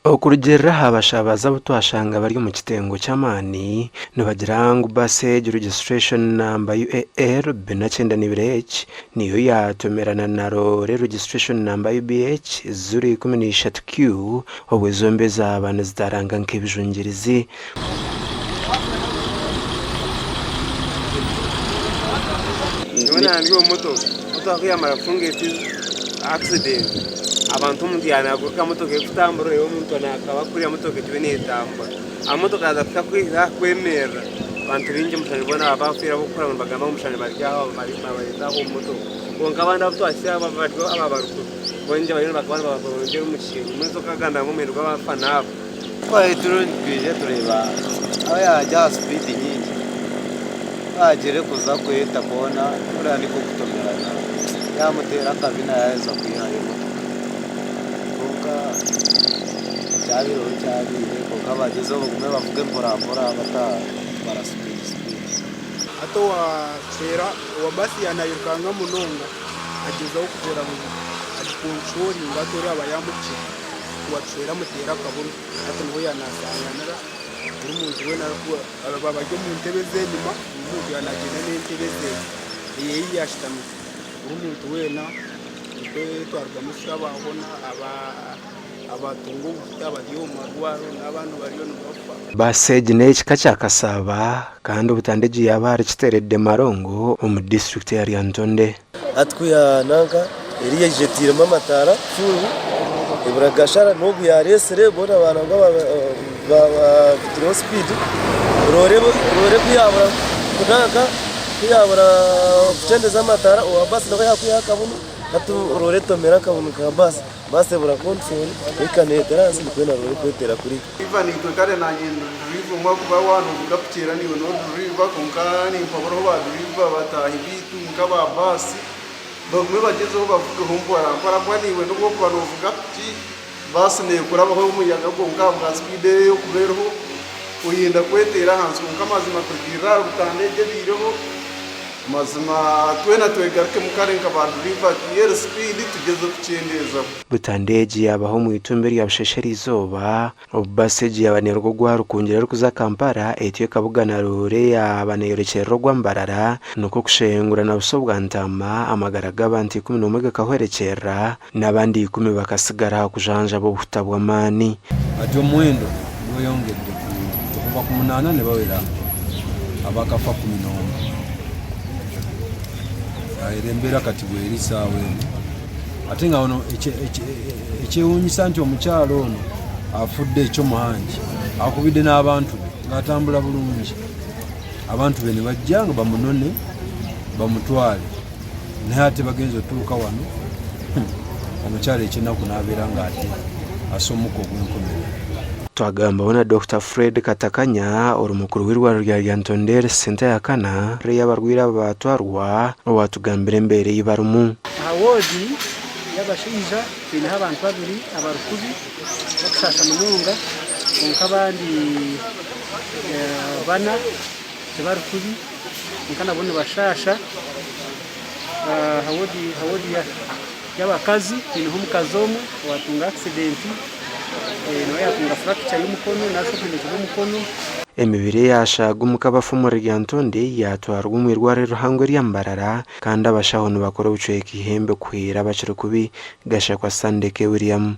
Okurugiirira aha bashabazi abu twashanga bari omu kitengo ky'amaani, nibagira ngu baasi egi registration number UAL 42H niyo yaatomerana na roore registration number UBH 013Q obwo zombi zaaba nizitaranga nk'ebijungirizi. Nyowe naba ndi omu motoka, motoka ku yamara kutunga accident, abantu omuntu yaba naguruka motoka erikutambura oreeba omuntu nakaba kuriya motoka egyo netambura. Aho motoka yaaza kuhika aha kwemerera, abantu baingi omushana boona baba bafiire ahabw'okuba nibagamba ngu omushana bari aho babareeta aho omu motoka. Kwonka abandi abu twahitsire aba aba barikubi, boona bariyo nibakaba nibabarongyera omu kishengye. Mbwenu tokagamba ngu omuhendo gw'abafa n'aba. Twaba turiyo nitwija tureeba ahu yaagya aha sipiidi nyingi, ku yaagiire kuza kweta koona kuriya nikwo kutomerana yaamuteera akabina yaaheza kwihayo emotoka. Kwonka ekyabaireho kyabaire kwonka bagyezeho bagume bavuge mporampora batatwara sipiidi sipiidi. Hati owacwera owa baasi yaanayirukanga munonga agyezaho kugira ngu agikonturoringe hati oriya aba yaamukira. Owacwera amuteera akabunu hati niho yaanasanganira buri muntu weena arikuba baba bari omu ntebe ez'enyima buri muntu yaanagyenda n'entebe ze eye ei yaashutami buri muntu weena nikwo twarugamu twabaahona abaatunga obuhuta bari omu marwaro n'abandi bariyo nibafa. Baasi egi n'ey'ekika kya Kasaaba kandi obutandegye yaaba ahari Kiteredde Marongo omu disiturikiti ya Lyantonde. Hati ku yaananka eriya yaija etairemu amataara full ebura gashara n'ogu yaareetsire boona baanangwa baavugire sipiidi roore roore ku yaabura kunanka ku yaabura kukyendeza amataara owa baasi nawe yaakwihaho akabunu hati roore etomera akabunu ka baasi, baasi ebura konturooro ehika neetera ahansi nikwo na roore ekweteera kuriya. Driver naitwe kare nanye ndi driver omwe ahakuba waaba novuga piki era naiwe no driver kwonka nimpaburaho ba driver bataahi beitu nk'aba baasi bagume bagyezeho bavugeho mpora mpora ahakuba naiwe nobu orikuba novuga piki baasi nekurabaho omuyaga kwonka ahabwa speed erikuba eriho oyenda kweteera ahansi kwonka amazima kurugiirira ahari butanda egi ebaireho Mazima twena twegarukemu kare nka ba duriva eri sipiidi tugyeze kukyendeezaho. Butanda egi yaabaho omu itumbi erya Busheeshe eriizooba, obu baasi egi yaaba neeruga ogwa Rukungiri erikuza Kampala etyo ekabugana roore eyaaba neeyorekyerera ogwa Mbarara nikwo kushengura na Buso-bwa-Ntaama amagara g'abantu 11 gakahwerekyerera n'abandi ikumi bakatsigara aha kujanjaba obuhuta bw'amaani. Hati omuhendo gweyongedde okuva ku munaana nibawera abakafa 11. Era embeera kati bweri saawa eno ate nga wano ekyewuunyisa nti omukyala ono afudde ekyomuhangi akubidde n'abantu be ng'atambula bulungi abantu be ne bajja nga bamunone bamutwale naye ate bagenze otuuka wano omukyala ekyenaku n'abeera ng'ate assa omukka ogw'enkomerero. Twagambaho na Dokita Fred Katakanya ori mukuru w'eirwariro rya Lyantonde Health Centre ya Kana ei abarwaire aba baatwarwa owatugambira embeera ei barimu. Aha woodi y'abashaija twineho abantu babiri abarikubi bakushaasha munonga kwonka abandi bana tibarikubi kwonka nabo nibashaasha. Aha woodi y'abakazi twineho omukazi omwe owatunga accident nawe yatunga fracture y'omukono narishi okumeneka omukono. Emibiri eyashaaga omu kabafu omuri Lyantonde yaatwarwa omu irwariro rihango erya Mbarara kandi abashaho nibakora obucweka ihembe kuhwera abakiri kubi, Gashakwa Sunday K. William.